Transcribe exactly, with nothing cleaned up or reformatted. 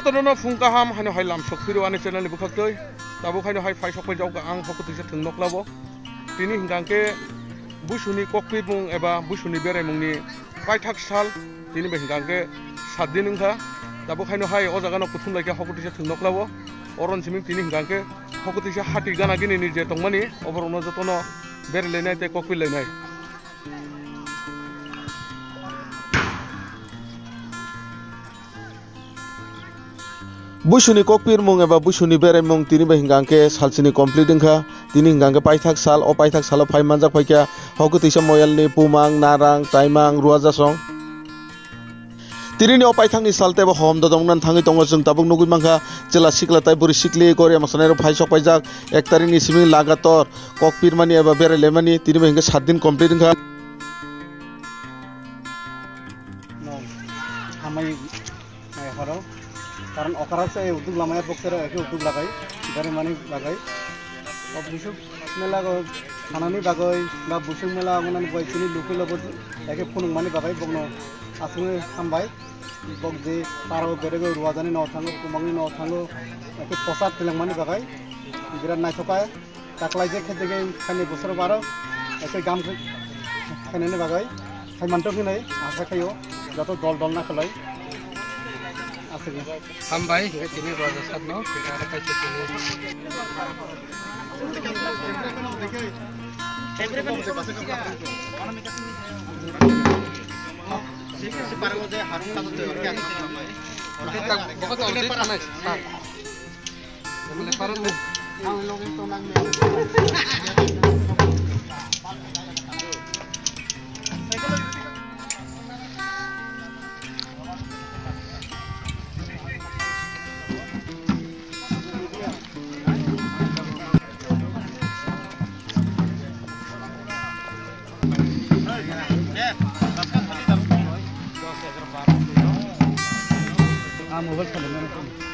Jotono phung kaham haino hai lamsok phiro ani channel ni bwkhaktwi. Tabuk haino hai phai sok paijak ang hokutwisa thwng noklabo. Tini hingka hingke buisuni kokpirmung eba buisuni beraimungni paithak sal tini bai hingka hingke saat din wngkha. Tabuk haino hai o jagano kuthum laikha hokutwisa thwng noklabo. Oron siming tini hingka hingke hokutwisa hati gana gini ni je tongmani oborokno jotono berailainai tei kokpirlainai. Buisuni kokpirmung eba buisuni beraimung tini bai hingka hingke salsini complete wngkha. Tini hingka hingke paithak sal, o paithak salo phai manjak phaikha hokutwisa moyalni pumang, narang, taimang, ruajasong. Tinini o paithakni sal teibo hom dodong nan thangwi tongo, chwng tabuk nugwi mankha chwla sikla tai bwrwi sikli goria mwsanairok phai sok paijak ek tarikni simi lagator kokpirmani eba berailaimani tini bai hingke saat din complete wngkha. No, hamai, eh, horo. Karon okara se uddog lamaya boksero eke uddog lagai, beraimani lagai. O busuk mela go thanani bagoi, ba busuk mela ongnani bagoi chini lukui lobo eke phunukmani bagoi bokno aswngwi hambai. Bok je taro berego ruajani no thango, kumangni no thango, eke posad twlangmani bagoi. Birat naithokha. Taklai je khe dege khaini bosor baro, ese gam khe khainani bagwi, khai mantok hinwi asa khaio, joto dol dol na khlai. Aswk. Hambai, tini roja satno, aro kaisa tini. Ah, mobile phone.